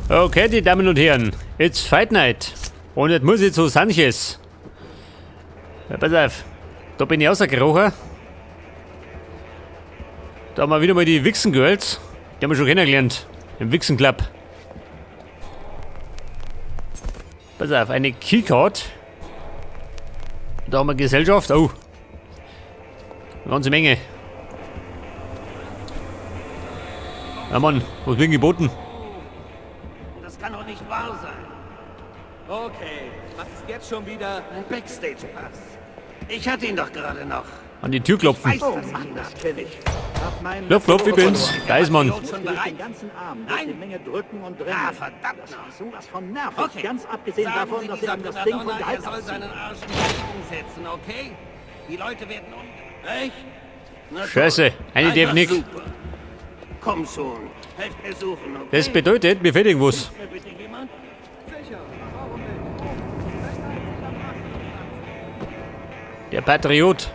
Okay, die Damen und Herren, it's Fight Night. Und jetzt muss ich zu Sanchez. Ja, pass auf, da bin ich rausgekrochen. Da haben wir wieder mal die Wichsen Girls. Die haben wir schon kennengelernt. Im Wichsen Club. Pass auf, eine Keycard. Da haben wir Gesellschaft. Oh. Eine ganze Menge. Ja Mann, was wird denn geboten? Das kann doch nicht wahr sein. Okay, was ist jetzt schon wieder? Ein Backstage-Pass. Ich hatte ihn doch gerade noch. An die Tür klopfen. Weiß, dass ich ihn das kenne ich. Klopf, klopf, ich bin's. Da ist man. Schon bereit? Den ganzen Abend durch Nein. die Menge drücken und drängen. Ah, verdammt Das noch. ist sowas von nervig. Okay. Ganz abgesehen Sagen davon, Sie dass sie dieser einem das Ding vom Primadonna, Gehalt er soll abziehen. seinen Arsch in Bewegung setzen, okay? Die Leute werden un... Echt? Na toll. Scheiße, eine darf Einfach nicht. Super. Komm schon, helft mir suchen, okay? Das bedeutet, mir fehlt irgendwas. Hilft mir bitte jemand? Der Patriot.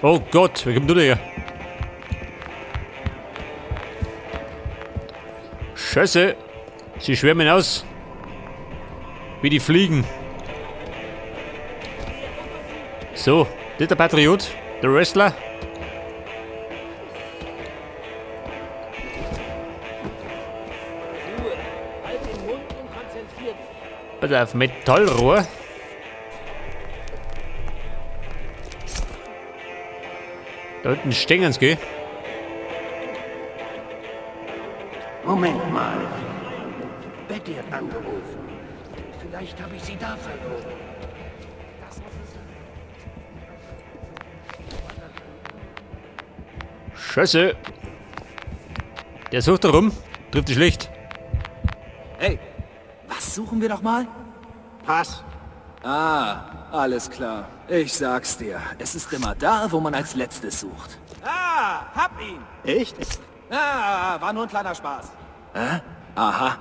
Oh Gott, wer kommt denn da her? Scheiße. Sie schwärmen aus. Wie die Fliegen. So, das ist der Patriot, der Wrestler. Ruhe. Halt den Mund und konzentrier dich. Pass auf, Metallrohr. Da unten stehen sie, gell? Moment mal. Betty hat angerufen. Vielleicht habe ich sie da verloren. Das muss es sein. Scheiße. Der sucht da rum. Trifft dich schlecht. Hey, was suchen wir nochmal? Pass. Ah, alles klar. Ich sag's dir, es ist immer da, wo man als letztes sucht. Ah, hab ihn! Echt? Ah, war nur ein kleiner Spaß. Hä? Aha.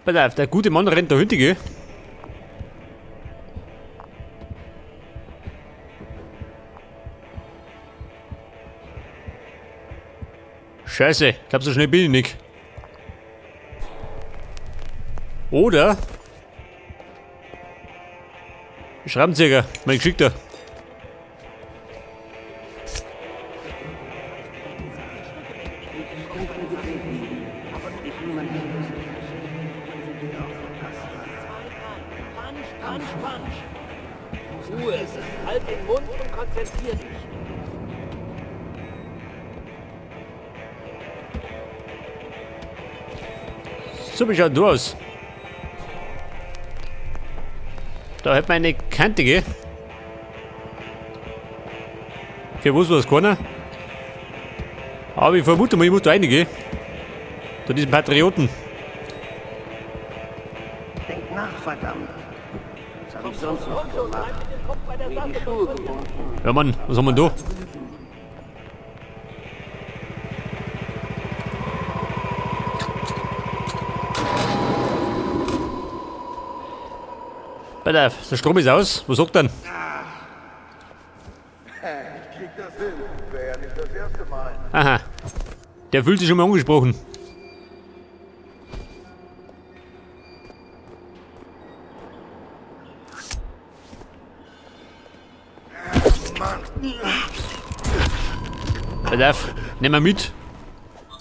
Pass auf, der gute Mann rennt da hinten, gell? Scheiße, ich glaub, so schnell bin ich nicht. Oder... Schraubenzieher, mein Geschickter. Punch, punch, punch. Ruhe. Halt den Mund und konzentrier dich. So, wie schaut denn du aus? Da hätten wir eine Kante, gell? Okay, wo ist was keiner? Aber ich vermute mal, ich muss da rein, gell? Zu diesem Patrioten. Denk nach, verdammt. Was habe ich sonst noch gemacht? Bleib mit dem Kopf bei der Mir Sache. die Schuhe gebunden. Ja Mann, was haben wir denn da? Pass auf, der Strom ist aus. Was sagt denn? Ich krieg das hin. Wäre ja nicht das erste Mal. Aha. Der fühlt sich schon mal angesprochen. Pass auf, nimm mal mit.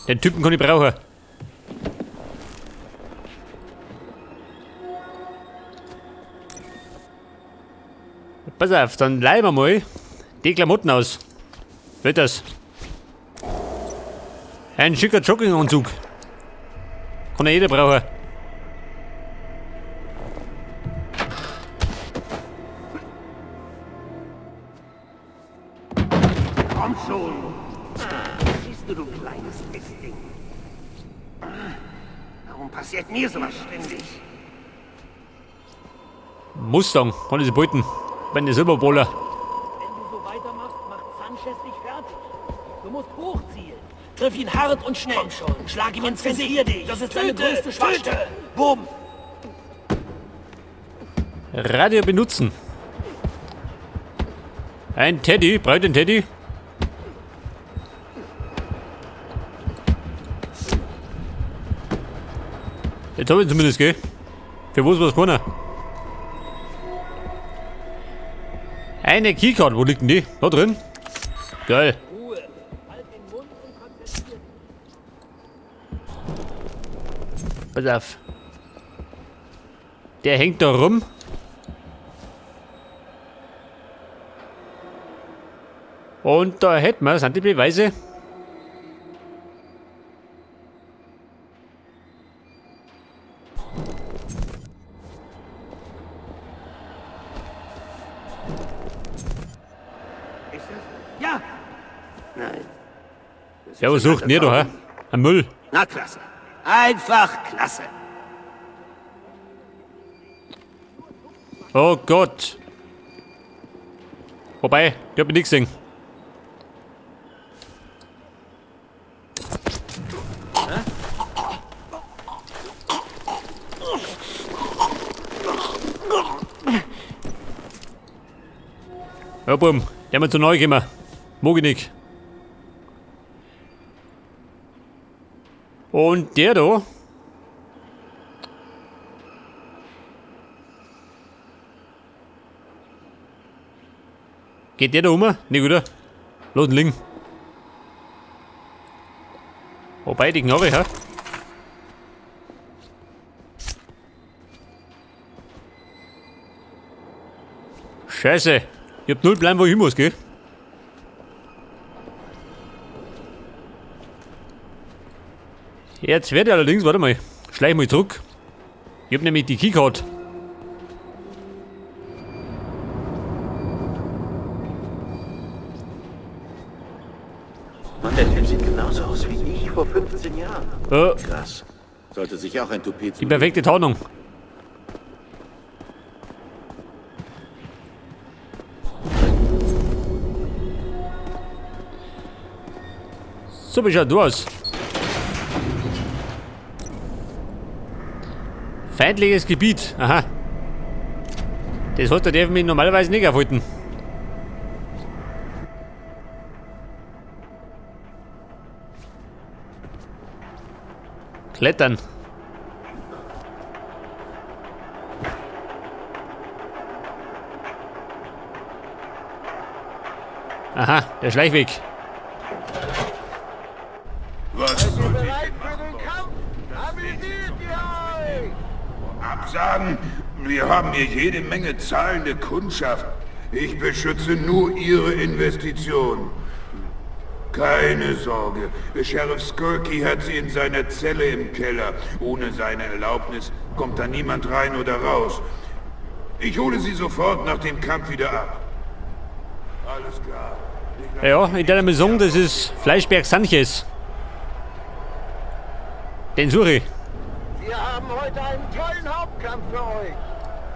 Den Typen kann ich brauchen. Pass auf, dann leihen wir mal die Klamotten aus. Wird das? Ein schicker Jogginganzug. Kann ja jeder brauchen. Komm schon. Siehst du, du kleines Mistding. Warum passiert mir sowas ständig? Mustang, kann ich sie beuten. Meine Silberboller. Wenn du so weitermachst, macht Sanchez dich fertig. Du musst hochzielen. Triff ihn hart und schnell. Komm schon. Schlag ihm ins Gesicht. Dich. Das ist seine größte Schwachstelle. Bumm. Radio benutzen. Ein Teddy, braucht den Teddy? Jetzt hab ich ihn zumindest, gell? Für wo ist was keiner? Eine Keycard, wo liegt denn die? Da drin? Geil. Pass auf. Der hängt da rum. Und da hätten wir, sind die Beweise. Ist das? Ja! Nein. Das Ja, ist was sucht denn ihr da, hä? Ein Müll. Na, klasse. Einfach klasse. Oh Gott. Wobei, ich hab nichts gesehen. Ja, bumm, der mir zu neu gekommen. Mag ich nicht. Und der da. Geht der da um? Nicht, oder? Lass ihn liegen. Wobei, die Knarre, hä? Scheiße. Ich hab null Plan, wo ich hin muss, gell? Jetzt werde ich allerdings, warte mal, schleich mal zurück. Ich hab nämlich die Keycard. Mann, der Typ sieht genauso aus wie ich vor 15 Jahren. Krass. Sollte sich auch ein Toupet Die perfekte Tarnung. So, wie schaut du aus? Feindliches Gebiet. Aha. Das hat der darf mich normalerweise nicht aufhalten. Klettern. Aha, der Schleichweg. Was sollte ich denn machen, Boss? Amüsiert ihr euch! Absagen? Wir haben hier jede Menge zahlende Kundschaft. Ich beschütze nur Ihre Investition. Keine Sorge, Sheriff Skurky hat sie in seiner Zelle im Keller. Ohne seine Erlaubnis kommt da niemand rein oder raus. Ich hole sie sofort nach dem Kampf wieder ab. Alles klar. Ja, in der Maison, das ist Fleischberg Sanchez. Den suche ich. Wir haben heute einen tollen Hauptkampf für euch.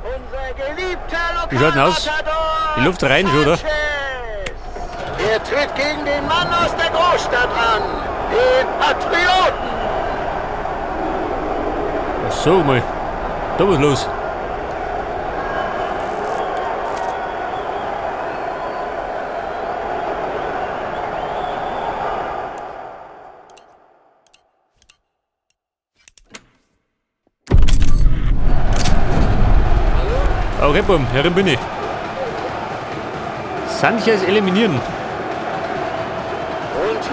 Unser geliebter Wie schaut denn aus? Lokalmatador Die Luft rein, oder? Sanchez. Er tritt gegen den Mann aus der Großstadt an, den Patrioten. Ach so, mal. Da was los. Okay, bumm, herin bin ich. Sanchez eliminieren. Und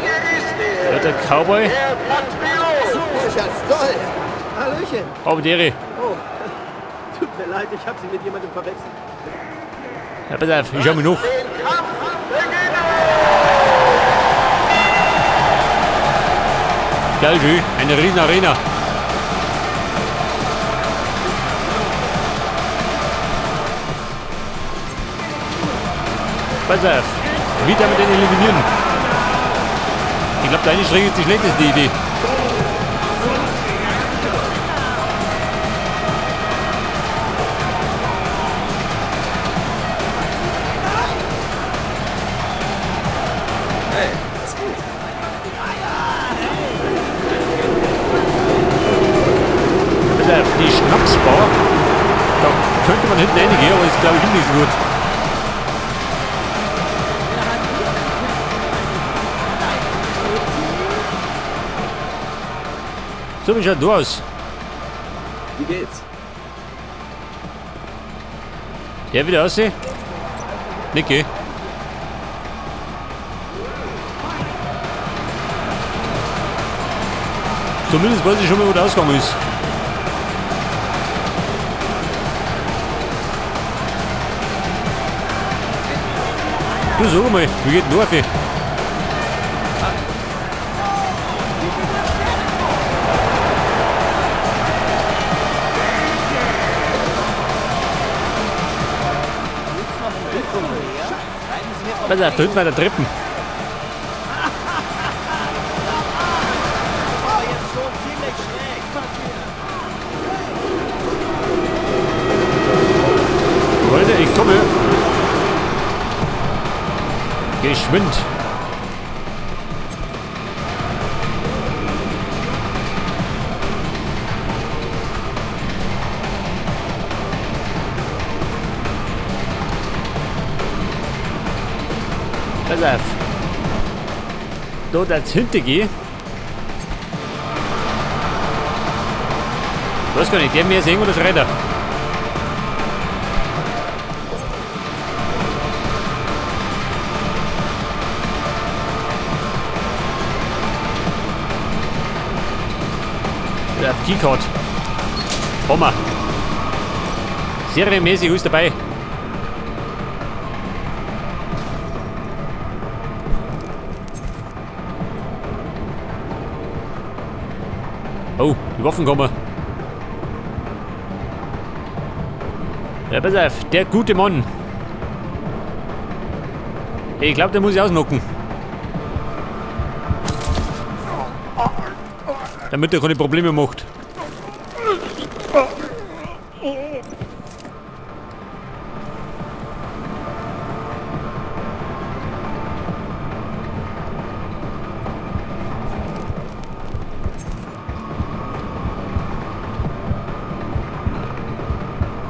hier ist er, Ja, der Cowboy. der Patriot. Super, Schatz, toll. Hallöchen. Aber der. Oh, tut mir leid, ich hab Sie mit jemandem verwechselt. Ja, pass auf, ich schau mich noch. Den Kampf beginnen. Geil, schön. Eine riesen Arena. Pass auf. Wie darf man den eliminieren? Ich glaub, deine Strecke ist die schlechteste Idee. Hey, was geht? Pass auf, die Schnapsbar. Da könnte man hinten reingehen, aber ist, glaub ich, nicht so gut. So, wie schaut du aus? geht's? Der wieder aussehen? Niki. Zumindest weiß ich schon mal, wo der Ausgang ist. Du sag mal, wie geht denn da auf? Pass auf, da hinten weiter Treppen. Leute, ich komme. Geschwind. Pass auf. Da das hinten gehen. Weiß gar nicht, der mehr sehen oder schreit er? Auf Keycard. Hammer. Serienmäßig ist dabei. Oh, die Waffen kommen. Ja, pass auf, der gute Mann. Ich glaube, der muss ich ausnocken. Damit er keine Probleme macht.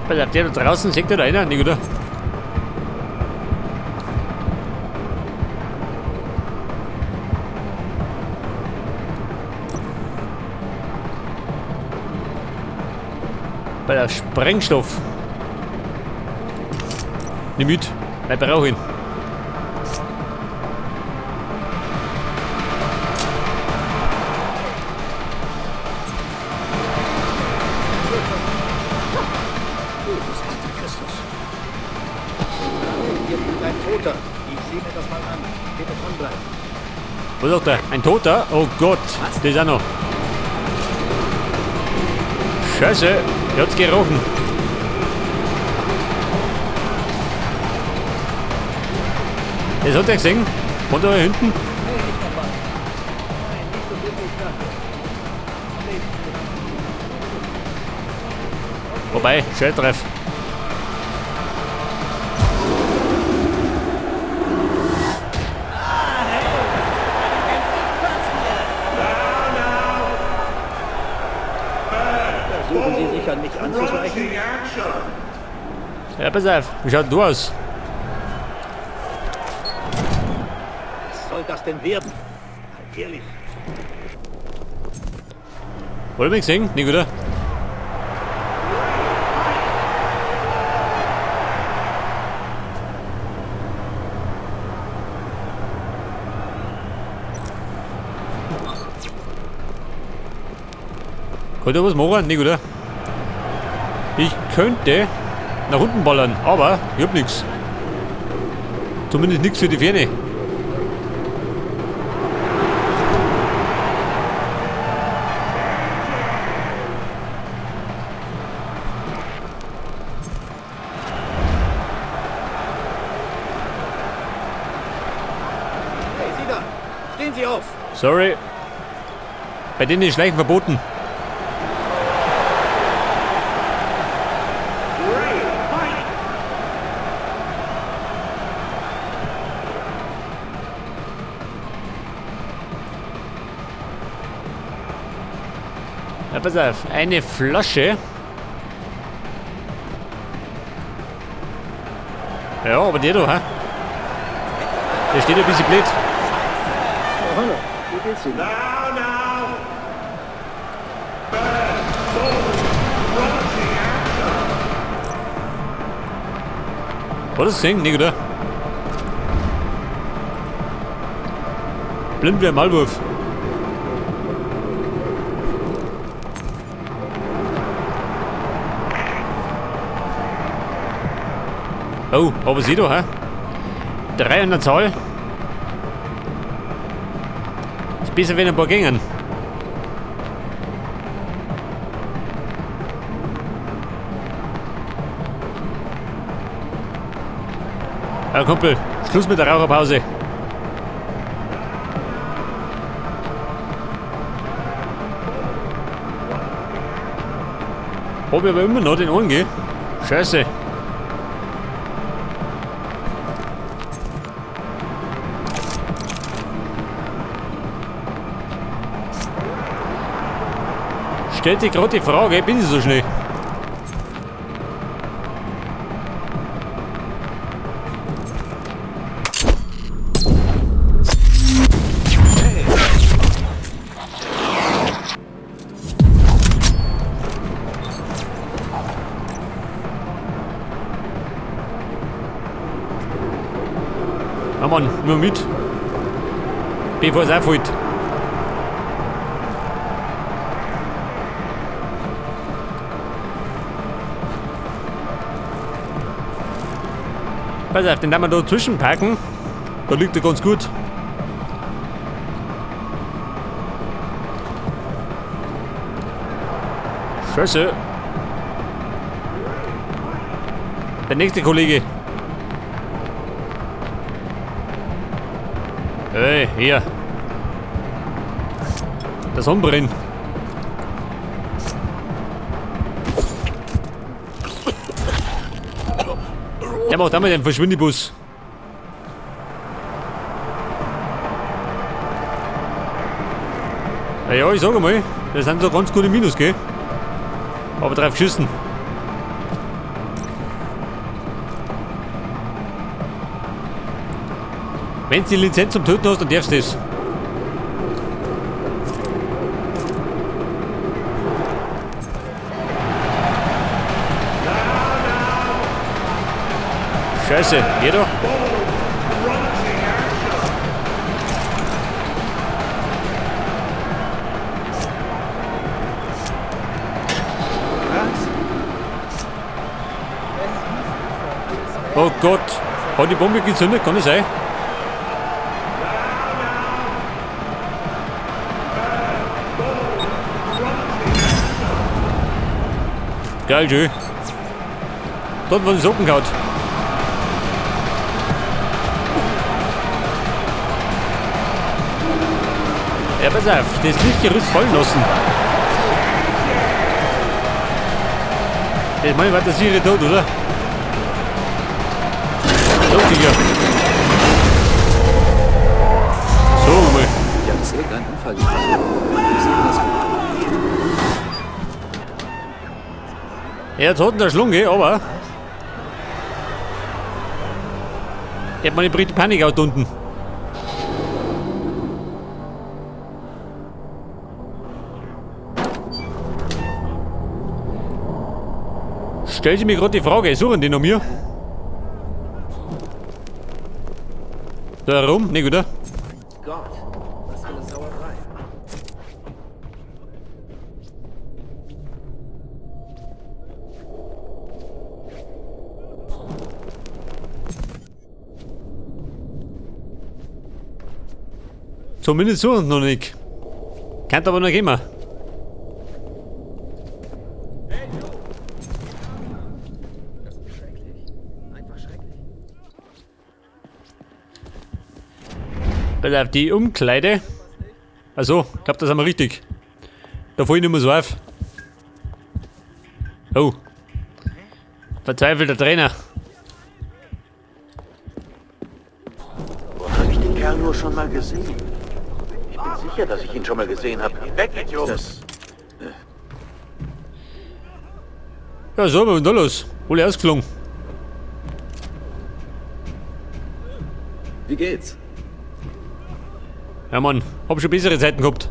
Pass auf, der da draußen, sieht der da einer? Nicht, oder? Bei der Sprengstoff. Nimm mit. Ich brauche ihn. Jesus Antichristus. Hier liegt ein Toter. Ich sehe mir das mal an. Bitte dranbleiben. Was sagt er? Ein Toter? Oh Gott. Was? Das ist auch noch. Scheiße. Er hat's gerochen. Das hat er gesehen. Von da hinten. Wobei, scheiß drauf. Versuchen Sie sich an mich anzuschleichen? Ja, pass auf. Wie schaut du aus? Was soll das denn werden? Ehrlich. Wollen wir mich sehen? Nicht, oder? Kann ich da was machen? Nicht, oder? Ich könnte nach unten ballern, aber ich hab nichts. Zumindest nichts für die Ferne. Hey, Sie da! Stehen Sie auf! Sorry. Bei denen ist Schleichen verboten. Ja, pass auf, eine Flasche. Ja, aber der da, hä? Der steht ein bisschen blöd. Oh, hallo, wie geht's Ihnen? War das gesehen? Nee, oder? Blind wie ein Maulwurf. Oh, aber sieh doch, hä? 3 an der Zahl. Ist besser, wenn ein paar gängen. Ja, Kumpel, Schluss mit der Raucherpause. Hab ich aber immer noch den Ohren, gell? Scheiße. Stellt sich gerade die Frage, bin ich so schnell? Na Mann, nur mit. Bevor es auffällt. Pass auf, den werden wir da zwischenpacken. Da liegt er ganz gut. Scheiße. Der nächste Kollege. Hey, hier. Das Sonnenbrennen. Der macht einmal den Verschwindebus. Ja, ja, ich sag einmal, das sind so ganz gute Minus, gell? Aber drauf geschissen. Wenn du die Lizenz zum Töten hast, dann darfst du das. Scheiße, geh doch. Oh Gott, hat die Bombe gezündet? Kann das sein? Geil, schön. Dort wurden Socken gehauen. Ja, pass auf, das Lichtgerüst fallen lassen. Das meine ich, war das sichere tot, oder? Doch, sicher. So, mal. Ja, ist irgendein Unfall gekommen. Ja, jetzt hat ihn der Schlunge, aber. Der hat meine bricht Panik out unten. Stell sie mir gerade die Frage, suchen die noch mir? Da herum? Nicht, oder? Gott, was für eine Sauerei. Zumindest so noch nicht. Kann aber noch immer. Das ist schrecklich. Einfach schrecklich. Pass auf, die Umkleide. Also, ich glaub, das haben wir richtig. Da fall ich nicht mehr so auf. Oh. Verzweifelter Trainer. Wo habe ich den Kerl nur schon mal gesehen? Ich bin sicher, dass ich ihn schon mal gesehen habe. Weg, Idiot! Das... Ja, so, was ist denn da los? Alle ausgeflogen. Wie geht's? Ja, Mann, hab schon bessere Zeiten gehabt.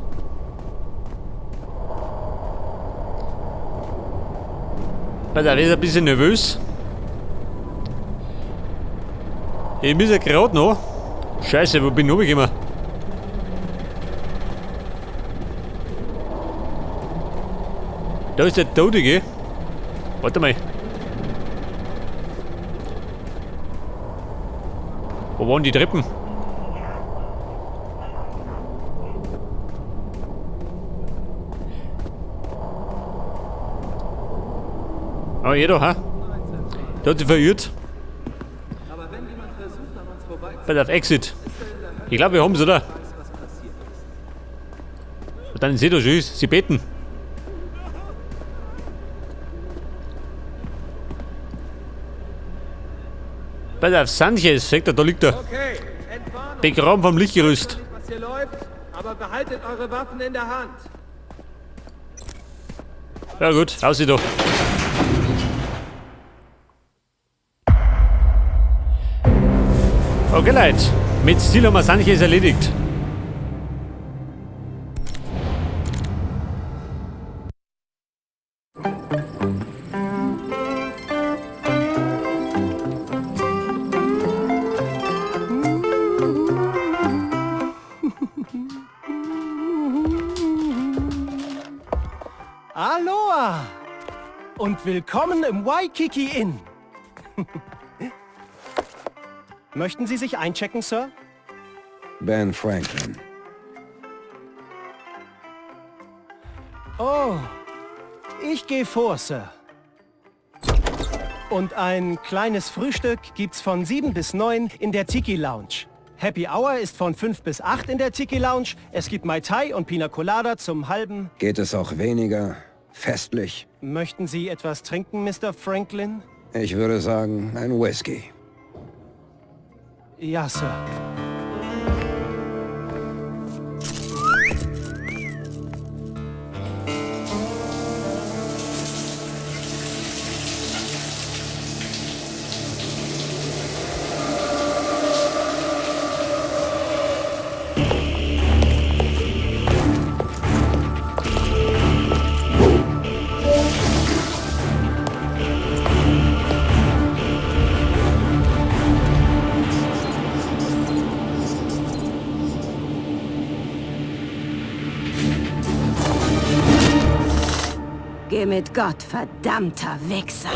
Pass auf, ich bin ein bisschen nervös. Ich muss ja gerade noch. Scheiße, wo bin ich runtergekommen? Da ist der Tote, Warte mal. Wo waren die Treppen? Ah, jeder, ha? Der hat sich verirrt. Pass auf, Exit. Ich glaube, wir haben sie, oder? Und dann seht ihr schon, sie beten. Pass auf, Sanchez, seht ihr, da liegt er. Begraben vom Lichtgerüst. Was hier läuft, aber behaltet eure Waffen in der Hand. Ja gut, raus da. Okay, Leute, mit Stil haben wir Sanchez erledigt. Aloha! Und willkommen im Waikiki Inn. Möchten Sie sich einchecken, Sir? Ben Franklin. Oh, ich gehe vor, Sir. Und ein kleines Frühstück gibt's von 7 bis 9 in der Tiki Lounge. Happy Hour ist von 5 bis 8 in der Tiki Lounge. Es gibt Mai Tai und Pina Colada zum halben. Geht es auch weniger festlich? Möchten Sie etwas trinken, Mr. Franklin? Ich würde sagen, ein Whisky. Ja, Sir. Geh mit Gott, verdammter Wichser.